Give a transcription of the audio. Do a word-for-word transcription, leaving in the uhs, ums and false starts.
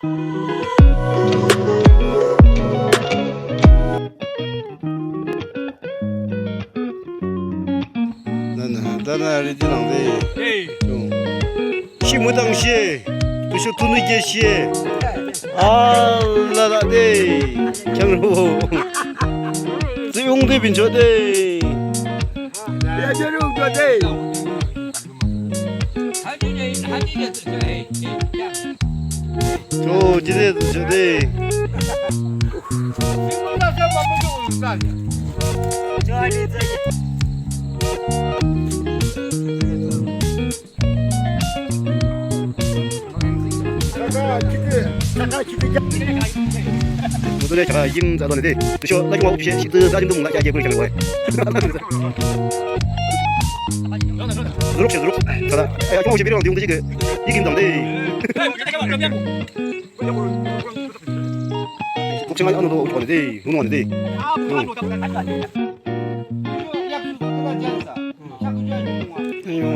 Dana, dana ready lang de. Hey. Yo. Shi müdang shi. Tüsho tunü ke shi. Alala de. Khyang ro. Ziyong de bincho de. Ya, ya, ro, ro de. 저, 지네, 저네. Moto le chaka yim za do ne de. Tüsho la chungwa upshe shi tü za jim du mung la ya ye kuri chang wa. Zuruk shi zuruk. Tada. Ay, chungwa upshe biri wang di yung de jige. Yikim dang de. Kukchang ay ano do uch wani de. Nunu wani de. Ayo.